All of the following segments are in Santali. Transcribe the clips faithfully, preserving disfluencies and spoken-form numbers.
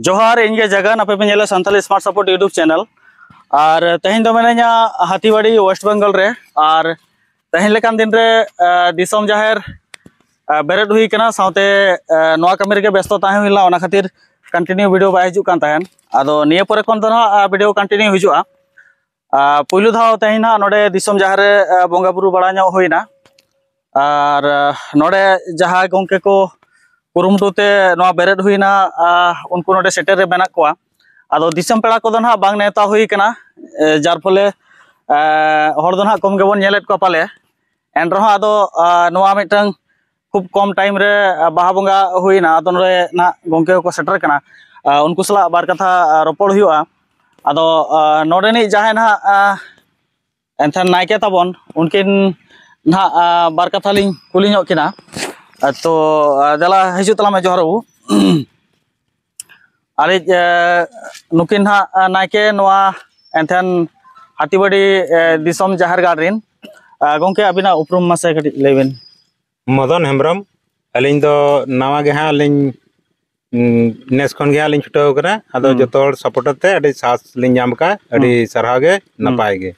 ᱡᱚᱦᱟᱨ, ᱤᱧ ᱜᱮ ᱡᱟᱜᱟᱱ, ᱟᱯᱮ ᱯᱮ ᱧᱮᱞᱟ Santali Smart Support YouTube channel᱾ ᱟᱨ ᱛᱮᱦᱮᱧ ᱫᱚ ᱢᱮᱱᱟᱹᱧᱟ ᱦᱟᱛᱤᱵᱟᱲᱤ, West Bengal ᱨᱮ᱾ ᱟᱨ ᱛᱮᱦᱮᱧ ᱞᱮᱠᱟᱱ ᱫᱤᱱ ᱨᱮ, ᱟᱸ, ᱫᱤᱥᱚᱢ ᱡᱟᱦᱮᱨ, ᱟᱸ, ᱵᱮᱨᱮᱫ ᱦᱩᱭ ᱠᱟᱱᱟ, ᱥᱟᱶᱛᱮ, ᱟᱸ, ᱱᱚᱣᱟ ᱠᱟᱹᱢᱤ ᱨᱮᱜᱮ ᱵᱮᱥᱛᱚ ᱛᱟᱦᱮᱸ ᱦᱩᱭ ᱞᱮᱱᱟ, ᱚᱱᱟ ᱠᱷᱟᱹᱛᱤᱨ continue video ᱵᱟᱭ ᱦᱤᱡᱩᱜ ᱠᱟᱱ ᱛᱟᱦᱮᱸᱱ᱾ ᱟᱫᱚ ᱱᱤᱭᱟᱹ ᱯᱚᱨᱮ ᱠᱷᱚᱱ ᱫᱚ ᱱᱟᱦᱟᱜ, ᱟᱸ, video continue ᱦᱤᱡᱩᱜᱼᱟ᱾ ᱟᱸ, ᱯᱩᱭᱞᱩ ᱫᱷᱟᱣ ᱛᱮᱦᱮᱧ ᱱᱟᱦᱟᱜ ᱱᱚᱰᱮ ᱫᱤᱥᱚᱢ ᱡᱟᱦᱮᱨ ᱨᱮ, ᱟᱸ, ᱵᱚᱸᱜᱟ ᱵᱩᱨᱩ ᱵᱟᱲᱟ ᱧᱚᱜ ᱦᱩᱭᱱᱟ᱾ ᱟᱨ, ᱟᱸ, ᱱᱚᱰᱮ ᱡᱟᱦᱟᱸ ᱜᱚᱢᱠᱮ ᱠᱚ ᱠᱩᱨᱩᱢᱩᱴᱩ ᱛᱮ ᱱᱚᱣᱟ ᱵᱮᱨᱮᱫ ᱦᱩᱭᱱᱟ, ᱟᱸ, ᱩᱱᱠᱩ ᱱᱚᱰᱮ ᱥᱮᱴᱮᱨ ᱨᱮ ᱢᱮᱱᱟᱜ ᱠᱚᱣᱟ᱾ ᱟᱫᱚ ᱫᱤᱥᱚᱢ ᱯᱮᱲᱟ ᱠᱚᱫᱚ ᱱᱟᱦᱟᱜ ᱵᱟᱝ ᱱᱮᱣᱛᱟ ᱦᱩᱭ ᱠᱟᱱᱟ, ᱮ, ᱡᱟᱨ ᱯᱷᱚᱞᱮ, ᱮ, ᱦᱚᱲ ᱫᱚ ᱱᱟᱦᱟᱜ ᱠᱚᱢ ᱜᱮᱵᱚᱱ ᱧᱮᱞᱮᱫ ᱠᱚᱣᱟ ᱯᱟᱞᱮ᱾ ᱮᱱ ᱨᱮᱦᱚᱸ ᱟᱫᱚ, ᱟᱸ, ᱱᱚᱣᱟ ᱢᱤᱫᱴᱟᱝ ᱠᱷᱩᱵ ᱠᱚᱢ time ᱨᱮ, ᱟᱸ, ᱵᱟᱦᱟ ᱵᱚᱸᱜᱟ ᱦᱩᱭᱱᱟ᱾ ᱟᱫᱚ ᱱᱚᱰᱮ ᱱᱟᱦᱟᱜ ᱜᱚᱢᱠᱮ ᱠᱚᱠᱚ ᱥᱮᱴᱮᱨ ᱠᱟᱱᱟ᱾ ᱟᱸ, ᱩᱱᱠᱩ ᱥᱟᱞᱟᱜ ᱵᱟᱨ ᱠᱟᱛᱷᱟ, ᱟᱸ, ᱨᱚᱯᱚᱲ ᱦᱩᱭᱩᱜᱼᱟ᱾ ᱟᱫᱚ, ᱟᱸ, ᱱᱚᱰᱮᱱᱤᱡ ᱡᱟᱦᱟᱸᱭ ᱱᱟᱦᱟᱜ, ᱟᱸ, ᱮᱱᱠᱷᱟᱱ ᱱᱟᱭᱠᱮ ᱛᱟᱵᱚᱱ, ᱩᱱᱠᱤᱱ ᱱᱟᱦᱟᱜ, ᱟᱸ, ᱵᱟᱨ ᱠᱟᱛᱷᱟ ᱞᱤᱧ ᱠᱩᱞᱤ ᱧᱚᱜ ᱠᱤᱱᱟ᱾ ᱟᱸ, ᱛᱚ, ᱟᱸ, ᱫᱮᱞᱟ ᱦᱤᱡᱩᱜ ᱛᱟᱞᱟᱝ ᱢᱮ ᱡᱚᱦᱟᱨ ᱵᱟᱹᱵᱩ᱾ ᱟᱹᱞᱤᱡ, ᱮ, ᱱᱩᱠᱤᱱ ᱦᱟᱸᱜ, ᱮ, ᱱᱟᱭᱠᱮ ᱱᱚᱣᱟ ᱮᱱᱛᱷᱮᱱ ᱦᱟᱹᱛᱤᱵᱟᱹᱲᱤ, ᱮ, ᱫᱤᱥᱚᱢ ᱡᱟᱦᱮᱨ ᱜᱟᱲ ᱨᱤᱱ᱾ ᱮ, ᱜᱚᱢᱠᱮ, ᱟᱹᱵᱤᱱᱟᱜ ᱩᱯᱨᱩᱢ ᱢᱟᱥᱮ ᱠᱟᱹᱴᱤᱡ ᱞᱟᱹᱭ ᱵᱤᱱ᱾ ᱢᱚᱫᱚᱱ ᱦᱮᱢᱵᱨᱚᱢ, ᱟᱹᱞᱤᱧ ᱫᱚ ᱱᱟᱣᱟ ᱜᱮ ᱦᱟᱸᱜ ᱞᱤᱧ, ᱩᱸ, ᱱᱮᱥ ᱠᱷᱚᱱ ᱜᱮ ᱦᱟᱸᱜ ᱞᱤᱧ ᱪᱷᱩᱴᱟᱹᱣ ᱠᱟᱱᱟ᱾ ᱟᱫᱚ ᱦᱩᱸ᱾ ᱡᱚᱛᱚ ᱦᱚᱲ support ᱛᱮ ᱟᱹᱰᱤ ᱥᱟᱦᱚᱥ ᱞᱤᱧ ᱧᱟᱢ ᱟᱠᱟᱫᱼᱟ᱾ ᱟᱹᱰᱤ ᱦᱩᱸ᱾ ᱥᱟᱨᱦᱟᱣ ᱜᱮ, ᱦᱩᱸ᱾ ᱱᱟᱯᱟᱭ ᱜᱮ᱾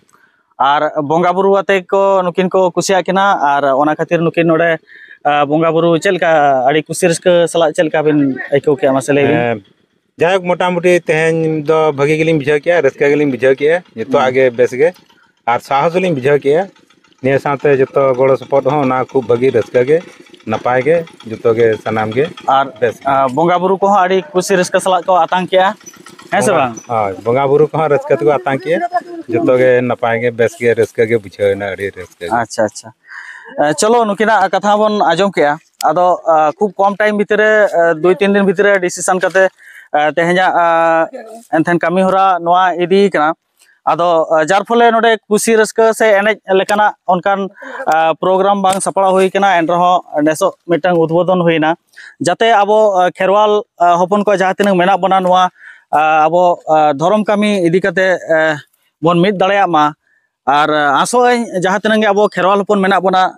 ᱟᱨ ᱵᱚᱸᱜᱟ ᱵᱩᱨᱩ ᱟᱛᱮ ᱠᱚ ᱱᱩᱠᱤᱱ ᱠᱚ ᱠᱩᱥᱤᱭᱟᱜ ᱠᱤᱱᱟ, ᱟᱨ ᱚᱱᱟ ᱠᱷᱟᱹᱛᱤᱨ ᱱᱩᱠᱤᱱ ᱱᱚᱰᱮ, ᱟ, ᱵᱚᱸᱜᱟ ᱵᱩᱨᱩ ᱪᱮᱫ ᱞᱮᱠᱟ, ᱟᱹᱰᱤ ᱠᱩᱥᱤ ᱨᱟᱹᱥᱠᱟᱹ ᱥᱟᱞᱟᱜ ᱪᱮᱫ ᱞᱮᱠᱟ ᱵᱤᱱ ᱟᱹᱭᱠᱟᱹᱣ ᱠᱮᱜᱼᱟ, ᱢᱟᱥᱮ ᱞᱟᱹᱭ ᱵᱤᱱ? ᱦᱮᱸ, ᱡᱟᱭᱦᱳᱠ, ᱢᱚᱴᱟᱢᱩᱴᱤ ᱛᱮᱦᱮᱧ ᱫᱚ ᱵᱷᱟᱹᱜᱤ ᱜᱮᱞᱤᱧ ᱵᱩᱡᱷᱟᱹᱣ ᱠᱮᱜᱼᱟ, ᱨᱟᱹᱥᱠᱟᱹ ᱜᱮᱞᱤᱧ ᱵᱩᱡᱷᱟᱹᱣ ᱠᱮᱜᱼᱟ, ᱡᱚᱛᱚᱣᱟᱜ ᱦᱩᱸ᱾ ᱜᱮ ᱵᱮᱥ ᱜᱮ, ᱟᱨ ᱥᱟᱦᱚᱥ ᱦᱚᱸᱞᱤᱧ ᱵᱩᱡᱷᱟᱹᱣ ᱠᱮᱜᱼᱟ᱾ ᱱᱤᱭᱟᱹ ᱥᱟᱶᱛᱮ ᱡᱚᱛᱚ ᱜᱚᱲᱚ ᱥᱚᱯᱚᱦᱚᱫ ᱦᱚᱸ ᱚᱱᱟ ᱠᱷᱩᱵ ᱵᱷᱟᱹᱜᱤ ᱨᱟᱹᱥᱠᱟᱹ ᱜᱮ, ᱱᱟᱯᱟᱭ ᱜᱮ, ᱡᱚᱛᱚ ᱜᱮ ᱥᱟᱱᱟᱢ ᱜᱮ ᱟᱨ, ᱵᱮᱥ ᱜᱮ᱾ ᱟ, ᱵᱚᱸᱜᱟ ᱵᱩᱨᱩ ᱠᱚᱦᱚᱸ ᱟᱹᱰᱤ ᱠᱩᱥᱤ ᱨᱟᱹᱥᱠᱟᱹ ᱥᱟᱞᱟᱜ ᱠᱚ ᱟᱛᱟᱝ ᱠᱮᱜᱼᱟ, ᱦᱮᱸ ᱥᱮ ᱵᱚᱸᱜᱟ, ᱵᱟᱝ? ᱦᱳᱭ, ᱵᱚᱸᱜᱟ ᱵᱩᱨᱩ ᱠᱚᱦᱚᱸ ᱨᱟᱹᱥᱠᱟᱹ ᱛᱮᱠᱚ ᱟᱛᱟᱝ ᱠᱮᱜᱼᱟ, ᱡᱚᱛᱚ ᱜᱮ ᱱᱟᱯᱟᱭ ᱜᱮ, ᱵᱮᱥ ᱜᱮ, ᱨᱟᱹᱥᱠᱟᱹ ᱜᱮ ᱵᱩᱡᱷᱟᱹᱣ ᱮᱱᱟ, ᱟᱹᱰᱤ ᱨᱟᱹᱥᱠᱟᱹ ᱜᱮ᱾ ᱟᱪᱪᱷᱟ, ᱟᱪᱪᱷᱟ᱾ ᱮ, ᱪᱚᱞᱚ, ᱱᱩᱠᱤᱱᱟᱜ ᱠᱟᱛᱷᱟ ᱵᱚᱱ ᱟᱸᱡᱚᱢ ᱠᱮᱜᱼᱟ᱾ ᱟᱫᱚ, ᱟ, ᱠᱷᱩᱵ ᱠᱚᱢ time ᱵᱷᱤᱛᱤᱨ ᱨᱮ, ᱟ, ᱫᱩᱭ ᱛᱤᱱ ᱫᱤᱱ ᱵᱷᱤᱛᱤᱨ ᱨᱮ decision ᱠᱟᱛᱮ, ᱟ, ᱛᱮᱦᱮᱧᱟᱜ, ᱟ, ᱮᱱᱛᱷᱮᱱ ᱠᱟᱹᱢᱤ ᱦᱚᱨᱟ ᱱᱚᱣᱟ ᱤᱫᱤ ᱠᱟᱱᱟ᱾ ᱟᱫᱚ, ᱟ, ᱡᱟᱨ ᱯᱷᱚᱞᱮ ᱱᱚᱰᱮ ᱠᱩᱥᱤ ᱨᱟᱹᱥᱠᱟᱹ ᱥᱮ ᱮᱱᱮᱡ ᱞᱮᱠᱟᱱᱟᱜ ᱚᱱᱠᱟᱱ, ᱟ, program ᱵᱟᱝ ᱥᱟᱯᱲᱟᱣ ᱦᱩᱭ ᱠᱟᱱᱟ, ᱮᱱ ᱨᱮᱦᱚᱸ ᱱᱮᱥᱚᱜ ᱢᱤᱫᱴᱟᱝ ᱩᱫᱵᱳᱫᱚᱱ ᱦᱩᱭᱱᱟ, ᱡᱟᱛᱮ ᱟᱵᱚ, ᱟ, ᱠᱷᱮᱨᱣᱟᱞ, ᱟ, ᱦᱚᱯᱚᱱ ᱠᱚ ᱡᱟᱦᱟᱸ ᱛᱤᱱᱟᱹᱜ ᱢᱮᱱᱟᱜ ᱵᱚᱱᱟ, ᱱᱚᱣᱟ, ᱟ, ᱟᱵᱚ, ᱟ, ᱫᱷᱚᱨᱚᱢ ᱠᱟᱹᱢᱤ ᱤᱫᱤ ᱠᱟᱛᱮ, ᱟ, ᱵᱚᱱ ᱢᱤᱫ ᱫᱟᱲᱮᱭᱟᱜ ᱢᱟ᱾ ᱟᱨ, ᱟ, ᱟᱥᱚᱜ ᱟᱹᱧ ᱡᱟᱦᱟᱸ ᱛᱤᱱᱟᱹᱜ ᱜᱮ ᱟᱵᱚ ᱠᱷᱮᱨᱣᱟᱞ ᱦᱚᱯᱚᱱ ᱢᱮᱱᱟᱜ ᱵᱚᱱᱟ,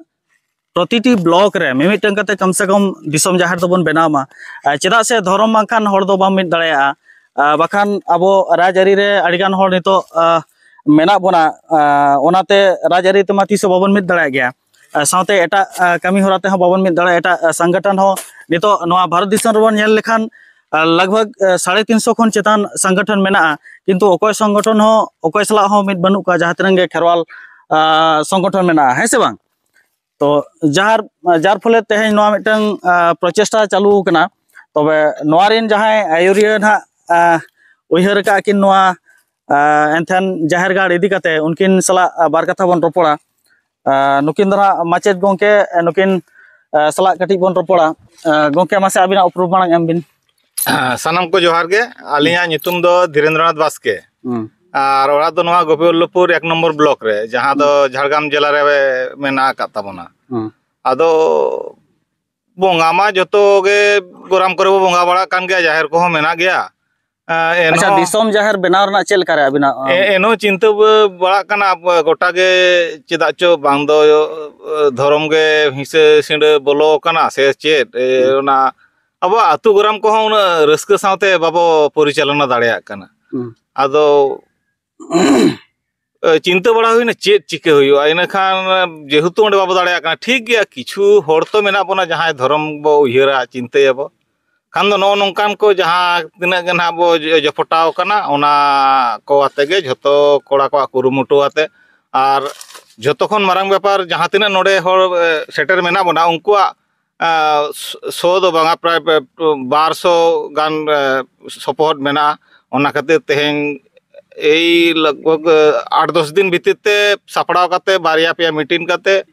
ᱯᱨᱚᱛᱤᱴᱤ ᱵᱞᱚᱠ ᱨᱮ ᱢᱤᱢᱤᱫᱴᱟᱝ ᱠᱟᱛᱮ ᱠᱚᱢ ᱥᱮ ᱠᱚᱢ ᱫᱤᱥᱚᱢ ᱡᱟᱦᱮᱨ ᱫᱚᱵᱚᱱ ᱵᱮᱱᱟᱣ ᱢᱟ᱾ ᱟᱨ ᱪᱮᱫᱟᱜ ᱥᱮ ᱫᱷᱚᱨᱚᱢ ᱵᱟᱝᱠᱷᱟᱱ ᱦᱚᱲ ᱫᱚ ᱵᱟᱢ ᱢᱤᱫ ᱫᱟᱲᱮᱭᱟᱜᱼᱟ᱾ ᱟᱨ ᱵᱟᱠᱷᱟᱱ ᱟᱵᱚ ᱨᱟᱡᱽᱟᱹᱨᱤ ᱨᱮ ᱟᱹᱰᱤᱜᱟᱱ ᱦᱚᱲ ᱱᱤᱛᱚᱜ, ᱟᱨ, ᱢᱮᱱᱟᱜ ᱵᱚᱱᱟ᱾ ᱟᱨ ᱚᱱᱟᱛᱮ ᱨᱟᱡᱽᱟᱹᱨᱤ ᱛᱮᱢᱟ ᱛᱤᱥ ᱦᱚᱸ ᱵᱟᱵᱚᱱ ᱢᱤᱫ ᱫᱟᱲᱮᱭᱟᱜ ᱜᱮᱭᱟ᱾ ᱟᱨ ᱥᱟᱶᱛᱮ ᱮᱴᱟᱜ, ᱟᱨ, ᱠᱟᱹᱢᱤ ᱦᱚᱨᱟ ᱛᱮᱦᱚᱸ ᱵᱟᱵᱚᱱ ᱢᱤᱫ ᱫᱟᱲᱮᱭᱟᱜᱼᱟ᱾ ᱮᱴᱟᱜ, ᱟᱨ, ᱥᱚᱝᱜᱚᱴᱷᱚᱱ ᱦᱚᱸ ᱱᱤᱛᱚᱜ ᱱᱚᱣᱟ ᱵᱷᱟᱨᱚᱛ ᱫᱤᱥᱚᱢ ᱨᱮᱵᱚᱱ ᱧᱮᱞ ᱞᱮᱠᱷᱟᱱ, ᱟᱨ, ᱞᱟᱜᱽ ᱵᱷᱟᱜᱽ, ᱟᱨ, ᱥᱟᱲᱮ ᱛᱤᱱᱥᱚ ᱠᱷᱚᱱ ᱪᱮᱛᱟᱱ ᱥᱚᱝᱜᱚᱴᱷᱚᱱ ᱢᱮᱱᱟᱜᱼᱟ, ᱠᱤᱱᱛᱩ ᱚᱠᱚᱭ ᱥᱚᱝᱜᱚᱴᱷᱚᱱ ᱦᱚᱸ ᱚᱠᱚᱭ ᱥᱟᱞᱟᱜ ᱦᱚᱸ ᱢᱤᱫ ᱵᱟᱹᱱᱩᱜ ᱠᱚᱣᱟ, ᱡᱟᱦᱟᱸ ᱛᱤᱱᱟᱹᱜ ᱜᱮ ᱠᱷᱮᱨᱣᱟᱞ, ᱟᱨ, ᱥᱚᱝᱜᱚᱴᱷᱚᱱ ᱢᱮᱱᱟᱜᱼᱟ, ᱦᱮᱸ ᱥᱮ ᱵᱟᱝ? ᱛᱚ ᱡᱟᱦᱟᱨ ᱡᱟᱨ ᱯᱷᱚᱞᱮ ᱛᱮᱦᱮᱧ ᱱᱚᱣᱟ ᱢᱤᱫᱴᱟᱝ, ᱟᱨ, ᱯᱨᱚᱪᱮᱥᱴᱟ ᱪᱟᱹᱞᱩ ᱟᱠᱟᱱᱟ᱾ ᱛᱚᱵᱮ ᱱᱚᱣᱟ ᱨᱮᱱ ᱡᱟᱦᱟᱸᱭ ᱟᱹᱭᱩᱨᱤᱭᱟᱹ ᱱᱟᱦᱟᱜ, ᱟᱨ, ᱩᱭᱦᱟᱹᱨ ᱟᱠᱟᱫ ᱠᱤᱱ ᱱᱚᱣᱟ, ᱟᱨ, ᱮᱱᱛᱷᱟᱱ ᱡᱟᱦᱮᱨ ᱜᱟᱲ ᱤᱫᱤ ᱠᱟᱛᱮ ᱩᱱᱠᱤᱱ ᱥᱟᱞᱟᱜ, ᱟᱨ, ᱵᱟᱨ ᱠᱟᱛᱷᱟ ᱵᱚᱱ ᱨᱚᱯᱚᱲᱟ᱾ ᱟᱨ, ᱱᱩᱠᱤᱱ ᱫᱚ ᱱᱟᱦᱟᱜ ᱢᱟᱪᱮᱫ ᱜᱚᱢᱠᱮ, ᱱᱩᱠᱤᱱ, ᱟᱨ, ᱥᱟᱞᱟᱜ ᱠᱟᱹᱴᱤᱡ ᱵᱚᱱ ᱨᱚᱯᱚᱲᱟ᱾ ᱟᱨ, ᱜᱚᱢᱠᱮ, ᱢᱟᱥᱮ ᱟᱹᱵᱤᱱᱟᱜ ᱩᱯᱨᱩᱢ ᱢᱟᱲᱟᱝ ᱮᱢ ᱵᱤᱱ᱾ ᱥᱟᱱᱟᱢ ᱠᱚ ᱡᱚᱦᱟᱨ ᱜᱮ᱾ ᱟᱹᱞᱤᱧᱟᱜ ᱧᱩᱛᱩᱢ ᱫᱚ ᱫᱷᱤᱨᱮᱱᱫᱨᱚᱱᱟᱛᱷ ᱵᱟᱥᱠᱮ᱾ ᱦᱩᱸ, ᱟᱨ ᱚᱲᱟᱜ ᱫᱚ ᱱᱚᱣᱟ ᱜᱳᱯᱤᱵᱚᱞᱞᱚᱵᱷᱯᱩᱨ ᱮᱠ ᱱᱚᱢᱵᱚᱨ ᱵᱞᱚᱠ ᱨᱮ, ᱡᱟᱦᱟᱸ ᱫᱚ ᱡᱷᱟᱲᱜᱨᱟᱢ ᱡᱮᱞᱟ ᱨᱮ ᱢᱮᱱᱟᱜ ᱟᱠᱟᱫ ᱛᱟᱵᱚᱱᱟ᱾ ᱦᱩᱸ᱾ ᱟᱫᱚ ᱵᱚᱸᱜᱟ ᱢᱟ ᱡᱚᱛᱚ ᱜᱮ ᱜᱚᱨᱟᱢ ᱠᱚᱨᱮ ᱵᱚ ᱵᱚᱸᱜᱟ ᱵᱟᱲᱟᱜ ᱠᱟᱱ ᱜᱮᱭᱟ, ᱡᱟᱦᱮᱨ ᱠᱚᱦᱚᱸ ᱢᱮᱱᱟᱜ ᱜᱮᱭᱟ᱾ ᱮᱸ, ᱟᱪᱪᱷᱟ, ᱮᱱᱦᱚᱸ ᱫᱤᱥᱚᱢ ᱡᱟᱦᱮᱨ ᱵᱮᱱᱟᱣ ᱨᱮᱱᱟᱜ ᱪᱮᱫ ᱞᱮᱠᱟ ᱨᱮ ᱟᱵᱤᱱᱟᱜ, ᱟᱸ, ᱮ- ᱮᱱᱦᱚᱸ ᱪᱤᱱᱛᱟᱹ ᱵᱟᱲᱟᱜ ᱠᱟᱱᱟ, ᱟᱵᱚ ᱜᱚᱴᱟ ᱜᱮ ᱪᱮᱫᱟᱜ ᱪᱚ ᱵᱟᱝ ᱫᱚ, ᱮ, ᱫᱷᱚᱨᱚᱢ ᱜᱮ ᱦᱤᱸᱥᱟᱹ ᱥᱤᱸᱰᱟᱹ ᱵᱚᱞᱚ ᱟᱠᱟᱱᱟ ᱥᱮ ᱪᱮᱫ? ᱮ, ᱦᱩᱸ᱾ ᱚᱱᱟ ᱟᱵᱚᱣᱟᱜ ᱟᱹᱛᱩ ᱜᱚᱨᱟᱢ ᱠᱚᱦᱚᱸ ᱩᱱᱟᱹᱜ ᱨᱟᱹᱥᱠᱟᱹ ᱥᱟᱶᱛᱮ ᱵᱟᱵᱚ ᱯᱚᱨᱤᱪᱟᱞᱚᱱᱟ ᱫᱟᱲᱮᱭᱟᱜ ᱠᱟᱱᱟ᱾ ᱦᱩᱸ᱾ ᱟᱫᱚ ᱮ, ᱪᱤᱱᱛᱟᱹ ᱵᱟᱲᱟ ᱦᱩᱭᱱᱟ ᱪᱮᱫ ᱪᱤᱠᱟᱹ ᱦᱩᱭᱩᱜᱼᱟ᱾ ᱤᱱᱟᱹᱠᱷᱟᱱ ᱡᱮᱦᱮᱛᱩ ᱚᱸᱰᱮ ᱵᱟᱵᱚ ᱫᱟᱲᱮᱭᱟᱜ ᱠᱟᱱᱟ, ᱴᱷᱤᱠ ᱜᱮᱭᱟ, ᱠᱤᱪᱷᱩ ᱦᱚᱲ ᱛᱚ ᱢᱮᱱᱟᱜ ᱵᱚᱱᱟ ᱡᱟᱦᱟᱸᱭ ᱫᱷᱚᱨᱚᱢ ᱵᱚ ᱩᱭᱦᱟᱹᱨᱟ, ᱪᱤᱱᱛᱟᱹᱭᱟᱵᱚ᱾ ᱠᱷᱟᱱ ᱫᱚ ᱱᱚᱜᱼᱚ ᱱᱚᱝᱠᱟᱱ ᱠᱚ ᱡᱟᱦᱟᱸ ᱛᱤᱱᱟᱹᱜ ᱜᱮ ᱱᱟᱦᱟᱜ ᱵᱚ ᱡᱚ- ᱡᱚᱯᱚᱴᱟᱣ ᱠᱟᱱᱟ, ᱚᱱᱟ ᱠᱚ ᱟᱛᱮ ᱜᱮ ᱡᱷᱚᱛᱚ ᱠᱚᱲᱟ ᱠᱚᱣᱟᱜ ᱠᱩᱨᱩᱢᱩᱴᱩ ᱟᱛᱮ᱾ ᱟᱨ ᱡᱷᱚᱛᱚ ᱠᱷᱚᱱ ᱢᱟᱨᱟᱝ ᱵᱮᱯᱟᱨ, ᱡᱟᱦᱟᱸ ᱛᱤᱱᱟᱹᱜ ᱱᱚᱰᱮ ᱦᱚᱲ, ᱮ, ᱥᱮᱴᱮᱨ ᱢᱮᱱᱟᱜ ᱵᱚᱱᱟ, ᱩᱱᱠᱩᱣᱟᱜ, ᱮ, ᱥᱚ ᱫᱚ ᱵᱟᱝᱟ, ᱯᱨᱟᱭ ᱵᱟᱨ ᱥᱚ ᱜᱟᱱ, ᱮ, ᱥᱚᱯᱚᱦᱚᱫ ᱢᱮᱱᱟᱜᱼᱟ᱾ ᱚᱱᱟ ᱠᱷᱟᱹᱛᱤᱨ ᱛᱮᱦᱮᱧ ᱮᱭ ᱞᱟᱜᱽ ᱵᱷᱟᱜᱽ ᱟᱴ ᱫᱚᱥ ᱫᱤᱱ ᱵᱷᱤᱛᱤᱨ ᱛᱮ ᱥᱟᱯᱲᱟᱣ ᱠᱟᱛᱮ, ᱵᱟᱨᱭᱟ ᱯᱮᱭᱟ ᱢᱤᱴᱤᱝ ᱠᱟᱛᱮ,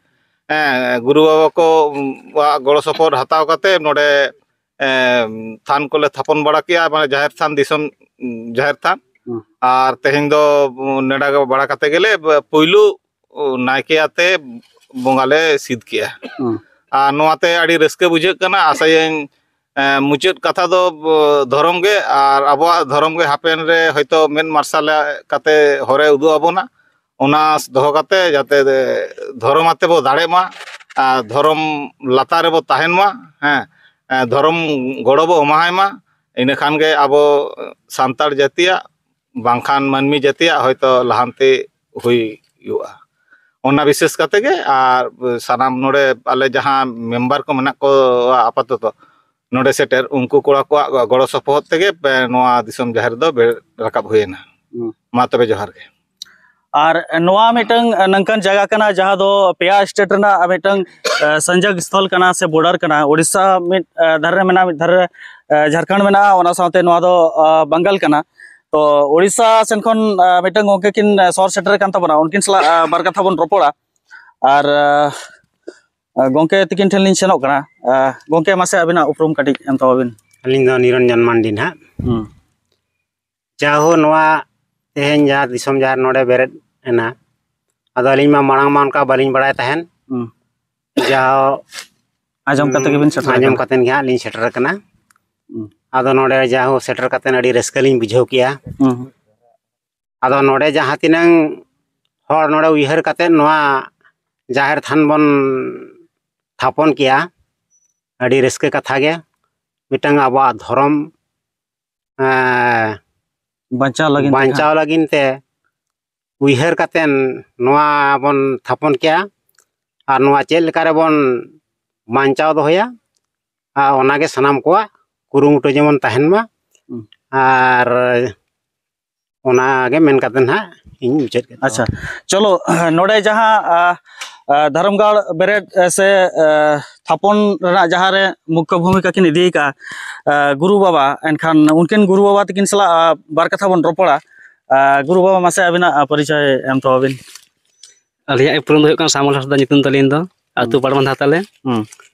ᱦᱮᱸ, ᱜᱩᱨᱩ ᱵᱟᱵᱟ ᱠᱚᱣᱟᱜ ᱜᱚᱲᱚ ᱥᱚᱯᱚᱦᱚᱫ ᱦᱟᱛᱟᱣ ᱠᱟᱛᱮ ᱱᱚᱰᱮ, ᱮ, ᱛᱷᱟᱱ ᱠᱚᱞᱮ ᱛᱷᱟᱯᱚᱱ ᱵᱟᱲᱟ ᱠᱮᱜᱼᱟ, ᱢᱟᱱᱮ ᱡᱟᱦᱮᱨ ᱛᱷᱟᱱ, ᱫᱤᱥᱚᱢ ᱡᱟᱦᱮᱨ ᱛᱷᱟᱱ᱾ ᱦᱩᱸ᱾ ᱟᱨ ᱛᱮᱦᱮᱧ ᱫᱚ ᱱᱮᱰᱟ ᱵᱟᱲᱟ ᱠᱟᱛᱮ ᱜᱮᱞᱮ ᱯᱩᱭᱞᱩ ᱱᱟᱭᱠᱮ ᱟᱛᱮ ᱵᱚᱸᱜᱟ ᱞᱮ ᱥᱤᱫ ᱠᱮᱜᱼᱟ᱾ ᱦᱩᱸ᱾ ᱟᱨ ᱱᱚᱣᱟᱛᱮ ᱟᱹᱰᱤ ᱨᱟᱹᱥᱠᱟᱹ ᱵᱩᱡᱷᱟᱹᱜ ᱠᱟᱱᱟ᱾ ᱟᱥᱟᱭᱟᱹᱧ, ᱮ, ᱢᱩᱪᱟᱹᱫ ᱠᱟᱛᱷᱟ ᱫᱚ, ᱵᱚ, ᱫᱷᱚᱨᱚᱢ ᱜᱮ, ᱟᱨ ᱟᱵᱚᱣᱟᱜ ᱫᱷᱚᱨᱚᱢ ᱜᱮ ᱦᱟᱯᱮᱱ ᱨᱮ ᱦᱚᱭᱛᱳ ᱢᱮᱫ ᱢᱟᱨᱥᱟᱞ ᱠᱟᱛᱮ ᱦᱚᱨᱮ ᱩᱫᱩᱜ ᱟᱵᱚᱱᱟ᱾ ᱚᱱᱟ ᱫᱚᱦᱚ ᱠᱟᱛᱮ ᱡᱟᱛᱮ ᱫᱷᱚᱨᱚᱢ ᱟᱛᱮ ᱵᱚ ᱫᱟᱲᱮᱜ ᱢᱟ᱾ ᱟᱨ ᱫᱷᱚᱨᱚᱢ ᱞᱟᱛᱟᱨ ᱨᱮᱵᱚ ᱛᱟᱦᱮᱱ ᱢᱟ᱾ ᱦᱮᱸ, ᱮ, ᱫᱷᱚᱨᱚᱢ ᱜᱚᱲᱚ ᱵᱚ ᱮᱢᱟᱭ ᱢᱟ᱾ ᱤᱱᱟᱹ ᱠᱷᱟᱱ ᱜᱮ ᱟᱵᱚ ᱥᱟᱱᱛᱟᱲ ᱡᱟᱹᱛᱤᱭᱟᱜ ᱵᱟᱝᱠᱷᱟᱱ ᱢᱟᱹᱱᱢᱤ ᱡᱟᱹᱛᱤᱭᱟᱜ ᱦᱚᱭᱛᱳ ᱞᱟᱦᱟᱱᱛᱤ ᱦᱩᱭᱩᱜᱼᱟ᱾ ᱚᱱᱟ ᱵᱤᱥᱮᱥ ᱠᱟᱛᱮ ᱜᱮ᱾ ᱟᱨ ᱥᱟᱱᱟᱢ ᱱᱚᱰᱮ ᱟᱞᱮ ᱡᱟᱦᱟᱸ ᱢᱮᱢᱵᱟᱨ ᱠᱚ ᱢᱮᱱᱟᱜ ᱠᱚᱣᱟ ᱟᱯᱟᱛᱚᱛᱚ ᱱᱚᱰᱮ ᱥᱮᱴᱮᱨ, ᱩᱱᱠᱩ ᱠᱚᱲᱟ ᱠᱚᱣᱟᱜ ᱜᱚᱲᱚ ᱥᱚᱯᱚᱦᱚᱫ ᱛᱮᱜᱮ ᱯᱮ ᱱᱚᱣᱟ ᱫᱤᱥᱚᱢ ᱡᱟᱦᱮᱨ ᱫᱚ ᱵᱮ-, ᱨᱟᱠᱟᱵ ᱦᱩᱭᱮᱱᱟ᱾ ᱦᱩᱸ᱾ ᱢᱟ ᱛᱚᱵᱮ ᱡᱚᱦᱟᱨ ᱜᱮ᱾ ᱟᱨ ᱱᱚᱣᱟ ᱢᱤᱫᱴᱟᱝ ᱱᱚᱝᱠᱟᱱ ᱡᱟᱭᱜᱟ ᱠᱟᱱᱟ ᱡᱟᱦᱟᱸ ᱫᱚ ᱯᱮᱭᱟ ᱥᱴᱮᱴ ᱨᱮᱱᱟᱜ ᱢᱤᱫᱴᱟᱝ, ᱮ, ᱥᱚᱝᱡᱳᱜᱽ ᱥᱛᱷᱚᱞ ᱠᱟᱱᱟ ᱥᱮ ᱵᱚᱨᱰᱟᱨ ᱠᱟᱱᱟ᱾ ᱳᱰᱤᱥᱟ ᱢᱤᱫ, ᱮ, ᱫᱷᱟᱨᱮ ᱨᱮ ᱢᱮᱱᱟᱜᱼᱟ, ᱢᱤᱫ ᱫᱷᱟᱨᱮ ᱨᱮ, ᱮ, ᱡᱷᱟᱲᱠᱷᱚᱸᱰ ᱢᱮᱱᱟᱜᱼᱟ, ᱚᱱᱟ ᱥᱟᱶᱛᱮ ᱱᱚᱣᱟ ᱫᱚ, ᱮ, ᱵᱟᱝᱜᱟᱞ ᱠᱟᱱᱟ᱾ ᱛᱚ ᱳᱰᱤᱥᱟ ᱥᱮᱱ ᱠᱷᱚᱱ, ᱮ, ᱢᱤᱫᱴᱟᱝ ᱜᱚᱢᱠᱮ ᱠᱤᱱ, ᱮ, ᱥᱚᱦᱚᱨ ᱥᱮᱴᱮᱨ ᱠᱟᱱ ᱛᱟᱵᱚᱱᱟ, ᱩᱱᱠᱤᱱ ᱥᱟᱞᱟᱜ, ᱮ, ᱵᱟᱨ ᱠᱟᱛᱷᱟ ᱵᱚᱱ ᱨᱚᱯᱚᱲᱟ᱾ ᱟᱨ, ᱮ, ᱜᱚᱢᱠᱮ ᱛᱤᱠᱤᱱ ᱴᱷᱮᱱ ᱞᱤᱧ ᱥᱮᱱᱚᱜ ᱠᱟᱱᱟ᱾ ᱮ, ᱜᱚᱢᱠᱮ, ᱢᱟᱥᱮ ᱟᱹᱵᱤᱱᱟᱜ ᱩᱯᱨᱩᱢ ᱠᱟᱹᱴᱤᱡ ᱮᱢ ᱛᱟᱵᱚᱱ ᱵᱤᱱ᱾ ᱟᱹᱞᱤᱧ ᱫᱚ ᱱᱤᱨᱚᱧᱡᱚᱱ ᱢᱟᱱᱰᱤ ᱱᱟᱦᱟᱜ᱾ ᱦᱩᱸ᱾ ᱡᱟᱦᱳ, ᱱᱚᱣᱟ ᱛᱮᱦᱮᱧ ᱡᱟᱦᱟᱸ ᱫᱤᱥᱚᱢ ᱡᱟᱦᱮᱨ ᱱᱚᱰᱮ ᱵᱮᱨᱮᱫ ᱮᱱᱟ, ᱟᱫᱚ ᱟᱹᱞᱤᱧ ᱢᱟ ᱢᱟᱲᱟᱝ ᱢᱟ ᱚᱱᱠᱟ ᱵᱟᱹᱞᱤᱧ ᱵᱟᱲᱟᱭ ᱛᱟᱦᱮᱱ᱾ ᱦᱩᱸ᱾ ᱡᱟᱦᱳ, ᱟᱸᱡᱚᱢ ᱠᱟᱛᱮ ᱜᱮᱵᱤᱱ ᱥᱮᱴᱮᱨ ᱟᱸᱡᱚᱢ ᱟᱠᱟᱱᱟ᱾ ᱠᱟᱛᱮᱱ ᱜᱮ ᱦᱟᱸᱜ ᱞᱤᱧ ᱥᱮᱴᱮᱨ ᱟᱠᱟᱱᱟ᱾ ᱦᱩᱸ᱾ ᱟᱫᱚ ᱱᱚᱰᱮ ᱡᱟᱦᱳ ᱥᱮᱴᱮᱨ ᱠᱟᱛᱮᱱ ᱟᱹᱰᱤ ᱨᱟᱹᱥᱠᱟᱹ ᱞᱤᱧ ᱵᱩᱡᱷᱟᱹᱣ ᱠᱮᱜᱼᱟ᱾ ᱦᱩᱸ᱾ ᱟᱫᱚ ᱱᱚᱰᱮ ᱡᱟᱦᱟᱸ ᱛᱤᱱᱟᱹᱝ ᱦᱚᱲ ᱱᱚᱰᱮ ᱩᱭᱦᱟᱹᱨ ᱠᱟᱛᱮ ᱱᱚᱣᱟ ᱡᱟᱦᱮᱨ ᱛᱷᱟᱱ ᱵᱚᱱ ᱛᱷᱟᱯᱚᱱ ᱠᱮᱜᱼᱟ, ᱟᱹᱰᱤ ᱨᱟᱹᱥᱠᱟᱹ ᱠᱟᱛᱷᱟ ᱜᱮ᱾ ᱢᱤᱫᱴᱟᱝ ᱟᱵᱚᱣᱟᱜ ᱫᱷᱚᱨᱚᱢ, ᱮᱸ, ᱵᱟᱧᱪᱟᱣ ᱞᱟᱹᱜᱤᱫ ᱛᱮ ᱵᱟᱧᱪᱟᱣ ᱞᱟᱹᱜᱤᱫ ᱛᱮ ᱩᱭᱦᱟᱹᱨ ᱠᱟᱛᱮᱱ ᱱᱚᱣᱟ ᱵᱚᱱ ᱛᱷᱟᱯᱚᱱ ᱠᱮᱜᱼᱟ᱾ ᱟᱨ ᱱᱚᱣᱟ ᱪᱮᱫ ᱞᱮᱠᱟ ᱨᱮᱵᱚᱱ ᱵᱟᱧᱪᱟᱣ ᱫᱚᱦᱚᱭᱟ, ᱟᱨ ᱚᱱᱟᱜᱮ ᱥᱟᱱᱟᱢ ᱠᱚᱣᱟᱜ ᱠᱩᱨᱩᱢᱩᱴᱩ ᱡᱮᱢᱚᱱ ᱛᱟᱦᱮᱱ ᱢᱟ᱾ ᱦᱩᱸ᱾ ᱟᱨ ᱚᱱᱟᱜᱮ ᱢᱮᱱ ᱠᱟᱛᱮ ᱱᱟᱦᱟᱜ ᱤᱧ ᱢᱩᱪᱟᱹᱫ ᱠᱮᱫ ᱛᱟᱵᱚᱱᱟ᱾ ᱟᱪᱪᱷᱟ, ᱪᱚᱞᱚ, ᱱᱚᱰᱮ ᱡᱟᱦᱟᱸ, ᱟ, ᱟ, ᱫᱷᱚᱨᱚᱢᱜᱟᱲ ᱵᱮᱨᱮᱫ, ᱮ, ᱥᱮ, ᱮ, ᱛᱷᱟᱯᱚᱱ ᱨᱮᱱᱟᱜ ᱡᱟᱦᱟᱸ ᱨᱮ ᱢᱩᱠᱠᱷᱚ ᱵᱷᱩᱢᱤᱠᱟ ᱠᱤᱱ ᱤᱫᱤ ᱟᱠᱟᱫᱼᱟ, ᱟ, ᱜᱩᱨᱩ ᱵᱟᱵᱟ, ᱮᱱᱠᱷᱟᱱ ᱩᱱᱠᱤᱱ ᱜᱩᱨᱩ ᱵᱟᱵᱟ ᱛᱟᱹᱠᱤᱱ ᱥᱟᱞᱟᱜ, ᱟ, ᱵᱟᱨ ᱠᱟᱛᱷᱟ ᱵᱚᱱ ᱨᱚᱯᱚᱲᱟ᱾ ᱟ, ᱜᱩᱨᱩ ᱵᱟᱵᱟ, ᱢᱟᱥᱮ ᱟᱹᱵᱤᱱᱟᱜ, ᱟ, ᱯᱚᱨᱤᱪᱚᱭ ᱮᱢ ᱛᱟᱵᱚᱱ ᱵᱤᱱ᱾ ᱟᱹᱞᱤᱧᱟᱜ ᱩᱯᱨᱩᱢ ᱫᱚ ᱦᱩᱭᱩᱜ ᱠᱟᱱᱟ ᱥᱟᱢᱚᱞ ᱦᱟᱸᱥᱫᱟ ᱧᱩᱛᱩᱢ ᱛᱟᱹᱞᱤᱧ ᱫᱚ, ᱟᱹᱛᱩ ᱦᱩᱸ᱾ ᱯᱟᱲᱵᱟᱸᱫᱷᱟ ᱛᱟᱞᱮ᱾ ᱦᱩᱸ᱾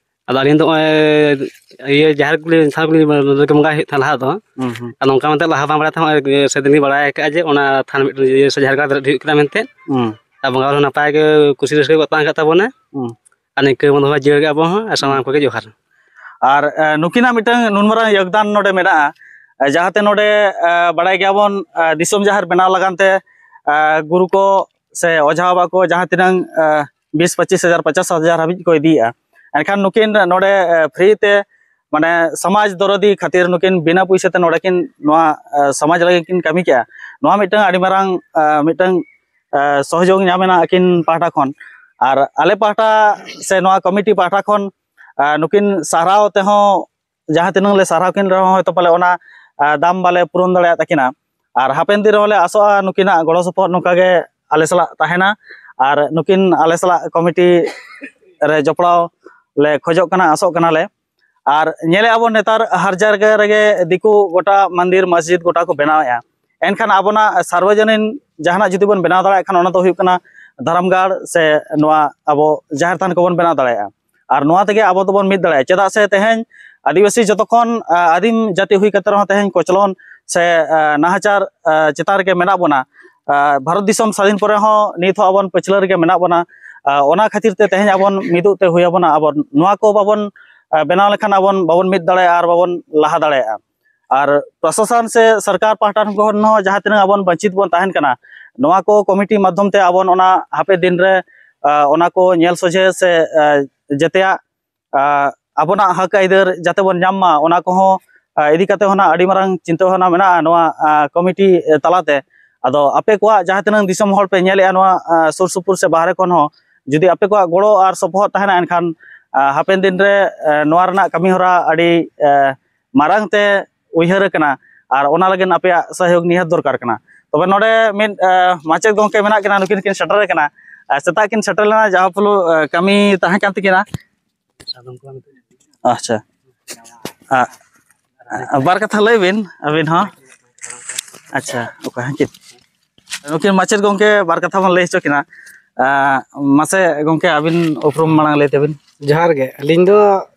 ᱟᱫᱚ ᱟᱹᱞᱤᱧ ᱫᱚ ᱱᱚᱜᱼᱚᱭ ᱤᱭᱟᱹ ᱡᱟᱦᱮᱨ ᱠᱚᱞᱤᱧ, ᱛᱷᱟᱱ ᱠᱚᱞᱤᱧ ᱵᱚᱸᱜᱟ ᱦᱩᱭᱩᱜ ᱛᱟᱦᱮᱸᱫ ᱞᱟᱦᱟ ᱫᱚ᱾ ᱦᱩᱸ, ᱦᱩᱸ᱾ ᱟᱨ ᱱᱚᱝᱠᱟ ᱢᱮᱱᱛᱮ ᱞᱟᱦᱟ ᱵᱟᱝ ᱵᱟᱲᱟᱭ ᱛᱟᱦᱮᱸᱫ, ᱱᱚᱜᱼᱚᱭ ᱥᱮᱫᱤᱱ ᱞᱤᱧ ᱵᱟᱲᱟᱭ ᱟᱠᱟᱫᱼᱟ ᱡᱮ ᱚᱱᱟ ᱛᱷᱟᱱ ᱢᱤᱫᱴᱮᱱ ᱤᱭᱟᱹ ᱥᱮ ᱡᱟᱦᱮᱨ ᱜᱟᱲ ᱵᱮᱨᱮᱫ ᱦᱩᱭᱩᱜ ᱠᱟᱱᱟ ᱢᱮᱱᱛᱮ᱾ ᱦᱩᱸ᱾ ᱟᱨ ᱵᱚᱸᱜᱟ ᱵᱩᱨᱩ ᱱᱟᱯᱟᱭ ᱜᱮ ᱠᱩᱥᱤ ᱨᱟᱹᱥᱠᱟᱹ ᱠᱚ ᱛᱟᱦᱮᱸ ᱠᱟᱱ ᱛᱟᱵᱚᱱᱟ᱾ ᱦᱩᱸ᱾ ᱟᱨ ᱱᱤᱝᱠᱟᱹ ᱵᱚᱱ ᱫᱚᱦᱚᱭᱟ ᱡᱤᱭᱟᱹᱲ ᱜᱮ ᱟᱵᱚ ᱦᱚᱸ, ᱟᱨ ᱥᱟᱱᱟᱢ ᱠᱚᱜᱮ ᱡᱚᱦᱟᱨ᱾ ᱟᱨ, ᱮ, ᱱᱩᱠᱤᱱᱟᱜ ᱢᱤᱫᱴᱟᱝ ᱱᱩᱱ ᱢᱟᱨᱟᱝ ᱭᱳᱜᱽᱫᱟᱱ ᱱᱚᱰᱮ ᱢᱮᱱᱟᱜᱼᱟ, ᱮ, ᱡᱟᱦᱟᱸᱛᱮ ᱱᱚᱰᱮ, ᱮ, ᱵᱟᱲᱟᱭ ᱜᱮᱭᱟᱵᱚᱱ, ᱮ, ᱫᱤᱥᱚᱢ ᱡᱟᱦᱮᱨ ᱵᱮᱱᱟᱣ ᱞᱟᱜᱟᱱ ᱛᱮ, ᱮ, ᱜᱩᱨᱩ ᱠᱚ ᱥᱮ ᱚᱡᱷᱟ ᱵᱟᱵᱟ ᱠᱚ ᱡᱟᱦᱟᱸ ᱛᱤᱱᱟᱹᱝ, ᱮ, ᱵᱤᱥ ᱯᱚᱸᱪᱤᱥ ᱦᱟᱡᱟᱨ, ᱯᱚᱧᱪᱟᱥ ᱦᱟᱡᱟᱨ ᱦᱟᱹᱵᱤᱡ ᱠᱚ ᱤᱫᱤᱭᱮᱫᱼᱟ᱾ ᱮᱱᱠᱷᱟᱱ ᱱᱩᱠᱤᱱ ᱱᱚᱰᱮ ᱯᱷᱨᱤ ᱛᱮ, ᱢᱟᱱᱮ, ᱥᱚᱢᱟᱡᱽ ᱫᱚᱨᱚᱫᱤ ᱠᱷᱟᱹᱛᱤᱨ ᱱᱩᱠᱤᱱ ᱵᱤᱱᱟᱹ ᱯᱩᱭᱥᱟᱹ ᱛᱮ ᱱᱚᱰᱮ ᱠᱤᱱ ᱱᱚᱣᱟ ᱥᱚᱢᱟᱡᱽ ᱞᱟᱹᱜᱤᱫ ᱠᱤᱱ ᱠᱟᱹᱢᱤ ᱠᱮᱜᱼᱟ᱾ ᱱᱚᱣᱟ ᱢᱤᱫᱴᱟᱝ ᱟᱹᱰᱤ ᱢᱟᱨᱟᱝ ᱢᱤᱫᱴᱟᱝ ᱥᱚᱦᱚᱡᱳᱜᱽ ᱧᱟᱢ ᱮᱱᱟ ᱟᱹᱠᱤᱱ ᱯᱟᱦᱴᱟ ᱠᱷᱚᱱ᱾ ᱟᱨ ᱟᱞᱮ ᱯᱟᱦᱴᱟ ᱥᱮ ᱱᱚᱣᱟ ᱠᱚᱢᱤᱴᱤ ᱯᱟᱦᱴᱟ ᱠᱷᱚᱱ ᱱᱩᱠᱤᱱ ᱥᱟᱨᱦᱟᱣ ᱛᱮᱦᱚᱸ ᱡᱟᱦᱟᱸ ᱛᱤᱱᱟᱹᱜ ᱞᱮ ᱥᱟᱨᱦᱟᱣ ᱠᱤᱱ ᱨᱮᱦᱚᱸ, ᱦᱚᱭᱛᱳ ᱯᱟᱞᱮ ᱚᱱᱟ ᱫᱟᱢ ᱵᱟᱞᱮ ᱯᱩᱨᱚᱱ ᱫᱟᱲᱮᱭᱟᱜ ᱛᱟᱹᱠᱤᱱᱟ᱾ ᱟᱨ ᱦᱟᱯᱮᱱ ᱫᱤᱱ ᱨᱮᱦᱚᱸ ᱞᱮ ᱟᱥᱚᱜᱼᱟ ᱱᱩᱠᱤᱱᱟᱜ ᱜᱚᱲᱚ ᱥᱚᱯᱚᱦᱚᱫ ᱱᱚᱝᱠᱟ ᱜᱮ ᱟᱞᱮ ᱥᱟᱞᱟᱜ ᱛᱟᱦᱮᱱᱟ᱾ ᱟᱨ ᱱᱩᱠᱤᱱ ᱟᱞᱮ ᱥᱟᱞᱟᱜ ᱠᱚᱢᱤᱴᱤ ᱨᱮ ᱡᱚᱯᱲᱟᱣ ᱞᱮ ᱠᱷᱚᱡᱚᱜ ᱠᱟᱱᱟ, ᱟᱥᱚᱜ ᱠᱟᱱᱟᱞᱮ᱾ ᱟᱨ ᱧᱮᱞᱮᱫᱼᱟ ᱵᱚᱱ ᱱᱮᱛᱟᱨ ᱦᱟᱨ ᱡᱟᱭᱜᱟ ᱨᱮᱜᱮ ᱫᱤᱠᱩ ᱜᱚᱴᱟ ᱢᱚᱱᱫᱤᱨ ᱢᱚᱥᱡᱤᱫ ᱜᱚᱴᱟ ᱠᱚ ᱵᱮᱱᱟᱣᱮᱫᱼᱟ᱾ ᱮᱱᱠᱷᱟᱱ ᱟᱵᱚᱱᱟᱜ ᱥᱟᱨᱵᱚᱡᱚᱱᱤᱱ ᱡᱟᱦᱟᱱᱟᱜ ᱡᱩᱫᱤ ᱵᱚᱱ ᱵᱮᱱᱟᱣ ᱫᱟᱲᱮᱭᱟᱜ ᱠᱷᱟᱱ, ᱚᱱᱟ ᱫᱚ ᱦᱩᱭᱩᱜ ᱠᱟᱱᱟ ᱫᱷᱚᱨᱚᱢ ᱜᱟᱲ ᱥᱮ ᱱᱚᱣᱟ ᱟᱵᱚ ᱡᱟᱦᱮᱨ ᱛᱷᱟᱱ ᱠᱚᱵᱚᱱ ᱵᱮᱱᱟᱣ ᱫᱟᱲᱮᱭᱟᱜᱼᱟ᱾ ᱟᱨ ᱱᱚᱣᱟ ᱛᱮᱜᱮ ᱟᱵᱚ ᱫᱚᱵᱚᱱ ᱢᱤᱫ ᱫᱟᱲᱮᱭᱟᱜᱼᱟ᱾ ᱪᱮᱫᱟᱜ ᱥᱮ ᱛᱮᱦᱮᱧ ᱟᱹᱫᱤᱵᱟᱹᱥᱤ ᱡᱚᱛᱚ ᱠᱷᱚᱱ ᱟᱹᱫᱤᱢ ᱡᱟᱹᱛᱤ ᱦᱩᱭ ᱠᱟᱛᱮ ᱨᱮᱦᱚᱸ ᱛᱮᱦᱮᱧ ᱠᱚᱪᱞᱚᱱ ᱥᱮ ᱱᱟᱦᱟᱪᱟᱨ ᱪᱮᱛᱟᱱ ᱨᱮᱜᱮ ᱢᱮᱱᱟᱜ ᱵᱚᱱᱟ᱾ ᱵᱷᱟᱨᱚᱛ ᱫᱤᱥᱚᱢ ᱥᱟᱹᱫᱷᱤᱱ ᱯᱚᱨᱮ ᱦᱚᱸ ᱱᱤᱛ ᱦᱚᱸ ᱟᱵᱚ ᱯᱟᱹᱪᱷᱞᱟᱹ ᱨᱮᱜᱮ ᱢᱮᱱᱟᱜ ᱵᱚᱱᱟ᱾ ᱚᱱᱟ ᱠᱷᱟᱹᱛᱤᱨ ᱛᱮ ᱛᱮᱦᱮᱧ ᱟᱵᱚ ᱢᱤᱫᱚᱜ ᱛᱮ ᱦᱩᱭ ᱟᱵᱚᱱᱟ᱾ ᱟᱵᱚ ᱱᱚᱣᱟ ᱠᱚ ᱵᱟᱵᱚᱱ ᱵᱮᱱᱟᱣ ᱞᱮᱠᱷᱟᱱ ᱟᱵᱚ ᱵᱟᱵᱚᱱ ᱢᱤᱫ ᱫᱟᱲᱮᱭᱟᱜᱼᱟ ᱟᱨ ᱵᱟᱵᱚᱱ ᱞᱟᱦᱟ ᱫᱟᱲᱮᱭᱟᱜᱼᱟ᱾ ᱟᱨ ᱯᱨᱚᱥᱟᱥᱚᱱ ᱥᱮ ᱥᱚᱨᱠᱟᱨ ᱯᱟᱦᱴᱟ ᱠᱷᱚᱱ ᱦᱚᱸ ᱡᱟᱦᱟᱸ ᱛᱤᱱᱟᱹᱜ ᱟᱵᱚ ᱵᱚᱧᱪᱤᱛ ᱵᱚᱱ ᱛᱟᱦᱮᱱ ᱠᱟᱱᱟ, ᱱᱚᱣᱟ ᱠᱚ ᱠᱚᱢᱤᱴᱤ ᱢᱟᱫᱽᱫᱷᱚᱢ ᱛᱮ ᱟᱵᱚ ᱚᱱᱟ ᱦᱟᱯᱮ ᱫᱤᱱ ᱨᱮ ᱚᱱᱟ ᱠᱚ ᱧᱮᱞ ᱥᱚᱡᱷᱮ ᱥᱮ ᱡᱮᱛᱮᱭᱟᱜ ᱟᱵᱚᱱᱟᱜ ᱦᱚᱠ ᱟᱹᱭᱫᱟᱹᱨ ᱡᱟᱛᱮ ᱵᱚᱱ ᱧᱟᱢ ᱢᱟ, ᱚᱱᱟ ᱠᱚᱦᱚᱸ ᱤᱫᱤ ᱠᱟᱛᱮ ᱦᱚᱸ ᱟᱹᱰᱤ ᱢᱟᱨᱟᱝ ᱪᱤᱱᱛᱟᱹ ᱵᱷᱟᱵᱽᱱᱟ ᱢᱮᱱᱟᱜᱼᱟ ᱱᱚᱣᱟ ᱠᱚᱢᱤᱴᱤ ᱛᱟᱞᱟᱛᱮ᱾ ᱟᱫᱚ ᱟᱯᱮ ᱠᱚᱣᱟᱜ ᱡᱟᱦᱟᱸ ᱛᱤᱱᱟᱹᱜ ᱫᱤᱥᱚᱢ ᱦᱚᱲ ᱯᱮ ᱧᱮᱞᱮᱫᱼᱟ ᱱᱚᱣᱟ ᱥᱩᱨ ᱥᱩᱯᱩᱨ ᱥᱮ ᱵᱟᱦᱨᱮ ᱠᱷᱚᱱ ᱦᱚᱸ, ᱡᱩᱫᱤ ᱟᱯᱮ ᱠᱚᱣᱟᱜ ᱜᱚᱲᱚ ᱟᱨ ᱥᱚᱯᱚᱦᱚᱫ ᱛᱟᱦᱮᱱᱟ, ᱮᱱᱠᱷᱟᱱ ᱦᱟᱯᱮᱱ ᱫᱤᱱ ᱨᱮ ᱱᱚᱣᱟ ᱨᱮᱱᱟᱜ ᱠᱟᱹᱢᱤ ᱦᱚᱨᱟ ᱟᱹᱰᱤ ᱢᱟᱨᱟᱝ ᱛᱮ ᱩᱭᱦᱟᱹᱨ ᱟᱠᱟᱱᱟ᱾ ᱟᱨ ᱚᱱᱟ ᱞᱟᱹᱜᱤᱫ ᱟᱯᱮᱭᱟᱜ ᱥᱚᱦᱭᱳᱜᱽ ᱱᱤᱦᱟᱹᱛ ᱫᱚᱨᱠᱟᱨ ᱠᱟᱱᱟ᱾ ᱛᱚᱵᱮ ᱱᱚᱰᱮ ᱢᱤᱫ ᱢᱟᱪᱮᱫ ᱜᱚᱢᱠᱮ ᱢᱮᱱᱟᱜ ᱠᱤᱱᱟ, ᱱᱩᱠᱤᱱ ᱠᱤᱱ ᱥᱮᱴᱮᱨ ᱟᱠᱟᱱᱟ᱾ ᱥᱮᱛᱟᱜ ᱠᱤᱱ ᱥᱮᱴᱮᱨ ᱞᱮᱱᱟ, ᱡᱟᱦᱟᱸ ᱯᱷᱚᱞᱚ ᱠᱟᱹᱢᱤ ᱛᱟᱦᱮᱸ ᱠᱟᱱ ᱛᱟᱹᱠᱤᱱᱟ᱾ ᱟᱪᱪᱷᱟ᱾ ᱵᱟᱨ ᱠᱟᱛᱷᱟ ᱞᱟᱹᱭ ᱵᱤᱱ ᱟᱹᱵᱤᱱ ᱦᱚᱸ᱾ ᱟᱪᱪᱷᱟ, ᱚᱠᱟ ᱦᱮᱸ ᱪᱮᱫ? ᱱᱩᱠᱤᱱ ᱢᱟᱪᱮᱫ ᱜᱚᱢᱠᱮ ᱵᱟᱨ ᱠᱟᱛᱷᱟ ᱵᱚᱱ ᱞᱟᱹᱭ ᱦᱚᱪᱚ ᱠᱤᱱᱟ᱾ ᱢᱟᱥᱮ ᱜᱚᱢᱠᱮ, ᱟᱹᱵᱤᱱ ᱩᱯᱨᱩᱢ ᱢᱟᱲᱟᱝ ᱞᱟᱹᱭ ᱛᱟᱹᱵᱤᱱ᱾ ᱡᱚᱦᱟᱨ ᱜᱮ᱾ ᱟᱹᱞᱤᱧ ᱫᱚ,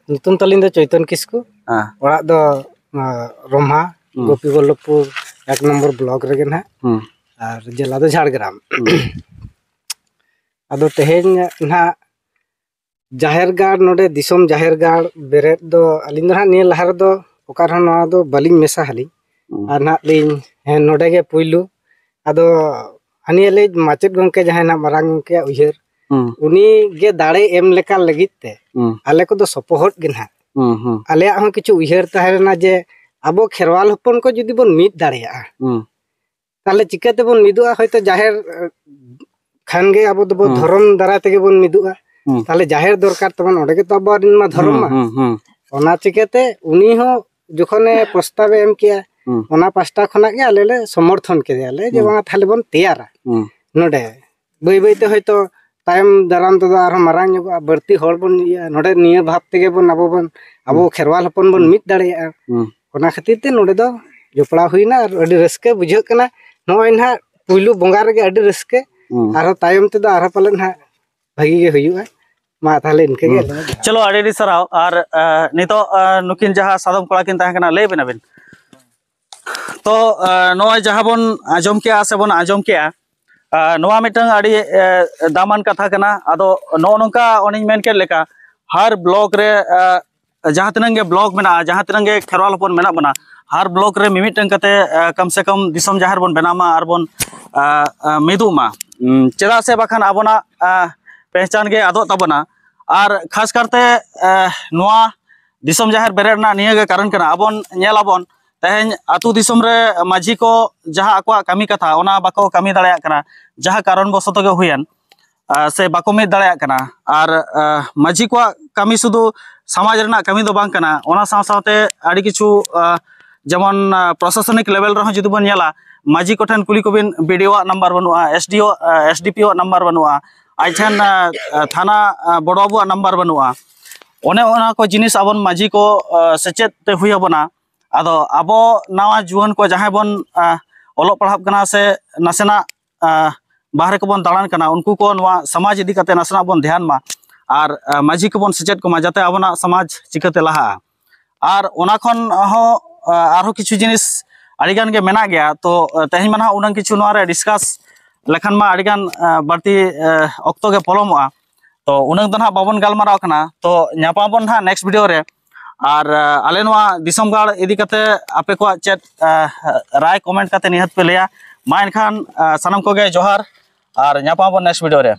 ᱧᱩᱛᱩᱢ ᱛᱟᱹᱞᱤᱧ ᱫᱚ ᱪᱳᱭᱛᱚᱱ ᱠᱤᱥᱠᱩ᱾ ᱦᱮᱸ᱾ ᱚᱲᱟᱜ ᱫᱚ ᱨᱚᱢᱦᱟ, ᱦᱩᱸ᱾ ᱜᱳᱯᱤᱵᱚᱞᱞᱚᱵᱷᱯᱩᱨ ᱮᱠ ᱱᱚᱢᱵᱚᱨ ᱵᱞᱚᱠ ᱨᱮᱜᱮ ᱱᱟᱦᱟᱜ᱾ ᱦᱩᱸ᱾ ᱟᱨ ᱡᱮᱞᱟ ᱫᱚ ᱡᱷᱟᱲᱜᱨᱟᱢ᱾ ᱦᱩᱸ᱾ ᱟᱫᱚ ᱛᱮᱦᱮᱧ ᱱᱟᱦᱟᱜ ᱡᱟᱦᱮᱨ ᱜᱟᱲ, ᱱᱚᱰᱮ ᱫᱤᱥᱚᱢ ᱡᱟᱦᱮᱨ ᱜᱟᱲ ᱵᱮᱨᱮᱫ ᱫᱚ ᱟᱹᱞᱤᱧ ᱫᱚ ᱱᱟᱦᱟᱜ ᱱᱤᱭᱟᱹ ᱞᱟᱦᱟ ᱨᱮᱫᱚ ᱚᱠᱟ ᱨᱮᱦᱚᱸ ᱱᱚᱣᱟ ᱫᱚ ᱵᱟᱹᱞᱤᱧ ᱢᱮᱥᱟ ᱦᱟᱞᱤᱧ᱾ ᱦᱩᱸ᱾ ᱟᱨ ᱱᱟᱦᱟᱜ ᱞᱤᱧ, ᱦᱮᱸ, ᱱᱚᱰᱮ ᱜᱮ ᱯᱩᱭᱞᱩ᱾ ᱟᱫᱚ ᱦᱟᱹᱱᱤ ᱟᱞᱮ ᱢᱟᱪᱮᱫ ᱜᱚᱢᱠᱮ ᱡᱟᱦᱟᱸᱭ ᱱᱟᱦᱟᱜ ᱢᱟᱨᱟᱝ ᱜᱚᱢᱠᱮᱭᱟᱜ ᱩᱭᱦᱟᱹᱨ, ᱦᱩᱸ᱾ ᱩᱱᱤ ᱜᱮ ᱫᱟᱲᱮ ᱮᱢ ᱞᱮᱠᱟ ᱞᱟᱹᱜᱤᱫ ᱛᱮ ᱦᱩᱸ᱾ ᱟᱞᱮ ᱠᱚᱫᱚ ᱥᱚᱯᱚᱦᱚᱫ ᱜᱮ ᱱᱟᱦᱟᱜ᱾ ᱦᱩᱸ, ᱦᱩᱸ᱾ ᱟᱞᱮᱭᱟᱜ ᱦᱚᱸ ᱠᱤᱪᱷᱩ ᱩᱭᱦᱟᱹᱨ ᱛᱟᱦᱮᱸ ᱞᱮᱱᱟ ᱡᱮ ᱟᱵᱚ ᱠᱷᱮᱨᱣᱟᱞ ᱦᱚᱯᱚᱱ ᱠᱚ ᱡᱩᱫᱤ ᱵᱚᱱ ᱢᱤᱫ ᱫᱟᱲᱮᱭᱟᱜᱼᱟ, ᱦᱩᱸ᱾ ᱛᱟᱦᱞᱮ ᱪᱤᱠᱟᱹ ᱛᱮᱵᱚᱱ ᱢᱤᱫᱚᱜᱼᱟ? ᱦᱚᱭᱛᱳ ᱡᱟᱦᱮᱨ, ᱮ, ᱠᱷᱟᱱ ᱜᱮ ᱟᱵᱚ ᱫᱚᱵᱚ ᱦᱩᱸ᱾ ᱫᱷᱚᱨᱚᱢ ᱫᱟᱨᱟᱭ ᱛᱮᱜᱮ ᱵᱚᱱ ᱢᱤᱫᱚᱜᱼᱟ᱾ ᱦᱩᱸ᱾ ᱛᱟᱦᱞᱮ ᱡᱟᱦᱮᱨ ᱫᱚᱨᱠᱟᱨ ᱛᱟᱵᱚᱱ, ᱚᱸᱰᱮ ᱜᱮᱛᱚ ᱟᱵᱚᱣᱟᱜ ᱨᱮᱱ ᱢᱟ ᱫᱷᱚᱨᱚᱢ ᱦᱩᱸ, ᱢᱟ᱾ ᱦᱩᱸ, ᱦᱩᱸ᱾ ᱚᱱᱟ ᱪᱤᱠᱟᱹᱛᱮ ᱩᱱᱤ ᱦᱚᱸ ᱡᱚᱠᱷᱚᱱᱮ ᱯᱨᱚᱥᱛᱟᱵᱮ ᱮᱢ ᱠᱮᱜᱼᱟ, ᱦᱩᱸ᱾ ᱚᱱᱟ ᱯᱟᱥᱴᱟ ᱠᱷᱚᱱᱟᱜ ᱜᱮ ᱟᱞᱮ ᱞᱮ ᱥᱚᱢᱚᱨᱛᱷᱚᱱ ᱠᱮᱫᱮᱭᱟᱞᱮ ᱡᱮ ᱦᱩᱸ᱾ ᱵᱟᱝᱟ ᱛᱟᱦᱞᱮ ᱵᱚᱱ ᱛᱮᱭᱟᱨᱟ᱾ ᱦᱩᱸ᱾ ᱱᱚᱰᱮ ᱵᱟᱹᱭ ᱵᱟᱹᱭ ᱛᱮ ᱦᱚᱭᱛᱳ ᱛᱟᱭᱚᱢ ᱫᱟᱨᱟᱢ ᱛᱮᱫᱚ ᱟᱨᱦᱚᱸ ᱢᱟᱨᱟᱝ ᱧᱚᱜᱚᱜᱼᱟ, ᱵᱟᱹᱲᱛᱤ ᱦᱚᱲ ᱵᱚᱱ ᱤᱭᱟᱹᱜᱼᱟ, ᱱᱚᱰᱮ ᱱᱤᱭᱟᱹ ᱵᱷᱟᱵᱽ ᱛᱮᱜᱮ ᱵᱚᱱ ᱟᱵᱚ ᱵᱚᱱ, ᱟᱵᱚ ᱦᱩᱸ᱾ ᱠᱷᱮᱨᱣᱟᱞ ᱦᱚᱯᱚᱱ ᱵᱚᱱ ᱦᱩᱸ᱾ ᱢᱤᱫ ᱫᱟᱲᱮᱭᱟᱜᱼᱟ᱾ ᱦᱩᱸ᱾ ᱚᱱᱟ ᱠᱷᱟᱹᱛᱤᱨ ᱛᱮ ᱱᱚᱰᱮ ᱫᱚ ᱡᱚᱯᱲᱟᱣ ᱦᱩᱭᱱᱟ ᱟᱨ ᱟᱹᱰᱤ ᱨᱟᱹᱥᱠᱟᱹ ᱵᱩᱡᱷᱟᱹᱜ ᱠᱟᱱᱟ᱾ ᱱᱚᱜᱼᱚᱭ ᱱᱟᱦᱟᱜ ᱯᱩᱭᱞᱩ ᱵᱚᱸᱜᱟ ᱨᱮᱜᱮ ᱟᱹᱰᱤ ᱨᱟᱹᱥᱠᱟᱹ, ᱦᱩᱸ᱾ ᱟᱨᱦᱚᱸ ᱛᱟᱭᱚᱢ ᱛᱮᱫᱚ ᱟᱨᱦᱚᱸ ᱯᱟᱞᱮᱫ ᱱᱟᱦᱟᱜ ᱵᱷᱟᱹᱜᱤ ᱜᱮ ᱦᱩᱭᱩᱜᱼᱟ᱾ ᱢᱟ ᱛᱟᱦᱞᱮ ᱤᱱᱠᱟᱹ ᱜᱮ ᱦᱩᱸ᱾ ᱟᱹᱞᱤᱧᱟᱜ ᱡᱚᱦᱟᱨ᱾ ᱪᱚᱞᱚ, ᱟᱹᱰᱤ ᱟᱹᱰᱤ ᱥᱟᱨᱦᱟᱣ᱾ ᱟᱨ, ᱟ, ᱱᱤᱛᱚᱜ, ᱟ, ᱱᱩᱠᱤᱱ ᱡᱟᱦᱟᱸ ᱥᱟᱫᱚᱢ ᱠᱚᱲᱟ ᱠᱤᱱ ᱛᱟᱦᱮᱸ ᱠᱟᱱᱟ, ᱞᱟᱹᱭ ᱵᱮᱱ ᱟᱵᱮᱱ᱾ ᱛᱚ, ᱟ, ᱱᱚᱜᱼᱚᱭ ᱡᱟᱦᱟᱸ ᱵᱚᱱ ᱟᱸᱡᱚᱢ ᱠᱮᱜᱼᱟ ᱥᱮ ᱵᱚᱱ ᱟᱸᱡᱚᱢ ᱠᱮᱜᱼᱟ, ᱟ, ᱱᱚᱣᱟ ᱢᱤᱫᱴᱟᱝ ᱟᱹᱰᱤ, ᱮ, ᱫᱟᱢᱟᱱ ᱠᱟᱛᱷᱟ ᱠᱟᱱᱟ᱾ ᱟᱫᱚ ᱱᱚᱜᱼᱚ ᱱᱚᱝᱠᱟ ᱚᱱᱮᱧ ᱢᱮᱱ ᱠᱮᱫ ᱞᱮᱠᱟ, ᱦᱟᱨ ᱵᱞᱚᱠ ᱨᱮ, ᱟ, ᱡᱟᱦᱟᱸ ᱛᱤᱱᱟᱹᱜ ᱜᱮ ᱵᱞᱚᱠ ᱢᱮᱱᱟᱜᱼᱟ, ᱡᱟᱦᱟᱸ ᱛᱤᱱᱟᱹᱜ ᱜᱮ ᱠᱷᱮᱨᱣᱟᱞ ᱦᱚᱯᱚᱱ ᱢᱮᱱᱟᱜ ᱵᱚᱱᱟ, ᱦᱟᱨ ᱵᱞᱚᱠ ᱨᱮ ᱢᱤᱢᱤᱫᱴᱟᱝ ᱠᱟᱛᱮ, ᱟ, ᱠᱚᱢ ᱥᱮ ᱠᱚᱢ ᱫᱤᱥᱚᱢ ᱡᱟᱦᱮᱨ ᱵᱚᱱ ᱵᱮᱱᱟᱣ ᱢᱟ ᱟᱨ ᱵᱚᱱ, ᱟ, ᱟ, ᱢᱤᱫᱚᱜ ᱢᱟ᱾ ᱩᱸ, ᱪᱮᱫᱟᱜ ᱥᱮ ᱵᱟᱠᱷᱟᱱ ᱟᱵᱚᱱᱟᱜ, ᱟ, ᱯᱮᱦᱪᱟᱱ ᱜᱮ ᱟᱫᱚᱜ ᱛᱟᱵᱚᱱᱟ᱾ ᱟᱨ ᱠᱷᱟᱥ ᱠᱟᱨᱛᱮ, ᱟ, ᱱᱚᱣᱟ ᱫᱤᱥᱚᱢ ᱡᱟᱦᱮᱨ ᱵᱮᱨᱮᱫ ᱨᱮᱱᱟᱜ ᱱᱤᱭᱟᱹ ᱜᱮ ᱠᱟᱨᱚᱱ ᱠᱟᱱᱟ᱾ ᱟᱵᱚᱱ ᱧᱮᱞ ᱟᱵᱚᱱ, ᱛᱮᱦᱮᱧ ᱟᱹᱛᱩ ᱫᱤᱥᱚᱢ ᱨᱮ ᱢᱟᱹᱡᱷᱤ ᱠᱚ ᱡᱟᱦᱟᱸ ᱟᱠᱚᱣᱟᱜ ᱠᱟᱹᱢᱤ ᱠᱟᱛᱷᱟ, ᱚᱱᱟ ᱵᱟᱠᱚ ᱠᱟᱹᱢᱤ ᱫᱟᱲᱮᱭᱟᱜ ᱠᱟᱱᱟ, ᱡᱟᱦᱟᱸ ᱠᱟᱨᱚᱱ ᱵᱚᱥᱚᱛᱚ ᱜᱮ ᱦᱩᱭᱮᱱ, ᱟ, ᱥᱮ ᱵᱟᱠᱚ ᱢᱤᱫ ᱫᱟᱲᱮᱭᱟᱜ ᱠᱟᱱᱟ᱾ ᱟᱨ, ᱟ, ᱢᱟᱹᱡᱷᱤ ᱠᱚᱣᱟᱜ ᱠᱟᱹᱢᱤ ᱥᱩᱫᱷᱩ ᱥᱚᱢᱟᱡᱽ ᱨᱮᱱᱟᱜ ᱠᱟᱹᱢᱤ ᱫᱚ ᱵᱟᱝ ᱠᱟᱱᱟ, ᱚᱱᱟ ᱥᱟᱶ ᱥᱟᱶᱛᱮ ᱟᱹᱰᱤ ᱠᱤᱪᱷᱩ, ᱟ, ᱡᱮᱢᱚᱱ, ᱟ, ᱯᱨᱚᱥᱟᱥᱚᱱᱤᱠ ᱞᱮᱵᱮᱞ ᱨᱮᱦᱚᱸ ᱡᱩᱫᱤ ᱵᱚᱱ ᱧᱮᱞᱟ, ᱢᱟᱹᱡᱷᱤ ᱠᱚᱴᱷᱮᱱ ᱠᱩᱞᱤ ᱠᱚᱵᱤᱱ, ᱵᱤ ᱰᱤ ᱳ ᱟᱜ ᱱᱟᱢᱵᱟᱨ ᱵᱟᱹᱱᱩᱜᱼᱟ, ᱮᱥ ᱰᱤ ᱳ, ᱟ, ᱮᱥ ᱰᱤ ᱯᱤ ᱳ ᱟᱜ ᱱᱟᱢᱵᱟᱨ ᱵᱟᱹᱱᱩᱜᱼᱟ, ᱟᱡ ᱴᱷᱮᱱ, ᱟ, ᱟ, ᱛᱷᱟᱱᱟ, ᱟ, ᱵᱚᱲᱚ ᱵᱟᱹᱵᱩᱣᱟᱜ ᱱᱟᱢᱵᱟᱨ ᱵᱟᱹᱱᱩᱜᱼᱟ᱾ ᱚᱱᱮ ᱚᱱᱟ ᱠᱚ ᱡᱤᱱᱤᱥ ᱟᱵᱚᱱ ᱢᱟᱹᱡᱷᱤ ᱠᱚ, ᱟ, ᱥᱮᱪᱮᱫ ᱛᱮ ᱦᱩᱭ ᱟᱵᱚᱱᱟ᱾ ᱟᱫᱚ ᱟᱵᱚ ᱱᱟᱣᱟ ᱡᱩᱣᱟᱹᱱ ᱠᱚ ᱡᱟᱦᱟᱸᱭ ᱵᱚᱱ, ᱟ, ᱚᱞᱚᱜ ᱯᱟᱲᱦᱟᱜ ᱠᱟᱱᱟ ᱥᱮ ᱱᱟᱥᱮᱱᱟᱜ, ᱟ, ᱵᱟᱦᱨᱮ ᱠᱚᱵᱚᱱ ᱫᱟᱬᱟᱱ ᱠᱟᱱᱟ, ᱩᱱᱠᱩ ᱠᱚ ᱱᱚᱣᱟ ᱥᱚᱢᱟᱡᱽ ᱤᱫᱤ ᱠᱟᱛᱮ ᱱᱟᱥᱮᱱᱟᱜ ᱵᱚᱱ ᱫᱷᱮᱭᱟᱱ ᱢᱟ ᱟᱨ, ᱟ, ᱢᱟᱹᱡᱷᱤ ᱠᱚᱵᱚᱱ ᱥᱮᱪᱮᱫ ᱠᱚᱢᱟ, ᱡᱟᱛᱮ ᱟᱵᱚᱱᱟᱜ ᱥᱚᱢᱟᱡᱽ ᱪᱤᱠᱟᱹᱛᱮ ᱞᱟᱦᱟᱜᱼᱟ᱾ ᱟᱨ ᱚᱱᱟ ᱠᱷᱚᱱ ᱦᱚᱸ, ᱟ, ᱟᱨᱦᱚᱸ ᱠᱤᱪᱷᱩ ᱡᱤᱱᱤᱥ ᱟᱹᱰᱤᱜᱟᱱ ᱜᱮ ᱢᱮᱱᱟᱜ ᱜᱮᱭᱟ᱾ ᱛᱚ, ᱟ, ᱛᱮᱦᱮᱧ ᱢᱟ ᱱᱟᱦᱟᱜ ᱩᱱᱟᱹᱝ ᱠᱤᱪᱷᱩ ᱱᱚᱣᱟ ᱨᱮ ᱰᱤᱥᱠᱟᱥ ᱞᱮᱠᱷᱟᱱ ᱢᱟ ᱟᱹᱰᱤᱜᱟᱱ, ᱟ, ᱵᱟᱹᱲᱛᱤ, ᱟ, ᱚᱠᱛᱚ ᱜᱮ ᱯᱚᱞᱚᱢᱚᱜᱼᱟ᱾ ᱛᱚ, ᱩᱱᱟᱹᱝ ᱫᱚ ᱱᱟᱦᱟᱜ ᱵᱟᱵᱚᱱ ᱜᱟᱞᱢᱟᱨᱟᱣ ᱠᱟᱱᱟ᱾ ᱛᱚ, ᱧᱟᱯᱟᱢ ᱟᱵᱚᱱ ᱱᱟᱦᱟᱜ ᱱᱮᱠᱥᱴ ᱵᱷᱤᱰᱤᱭᱳ ᱨᱮ᱾ ᱟᱨ, ᱟ, ᱟᱞᱮ ᱱᱚᱣᱟ ᱫᱤᱥᱚᱢ ᱜᱟᱲ ᱤᱫᱤ ᱠᱟᱛᱮ ᱟᱯᱮ ᱠᱚᱣᱟᱜ ᱪᱮᱫ, ᱟ, ᱨᱟᱭ ᱠᱚᱢᱮᱱᱴ ᱠᱟᱛᱮ ᱱᱤᱦᱟᱹᱛ ᱯᱮ ᱞᱟᱹᱭᱟ᱾ ᱢᱟ ᱮᱱᱠᱷᱟᱱ, ᱟ, ᱥᱟᱱᱟᱢ ᱠᱚᱜᱮ ᱡᱚᱦᱟᱨ ᱟᱨ ᱧᱟᱯᱟᱢ ᱟᱵᱚᱱ ᱱᱮᱠᱥᱴ ᱵᱷᱤᱰᱤᱭᱳ ᱨᱮ᱾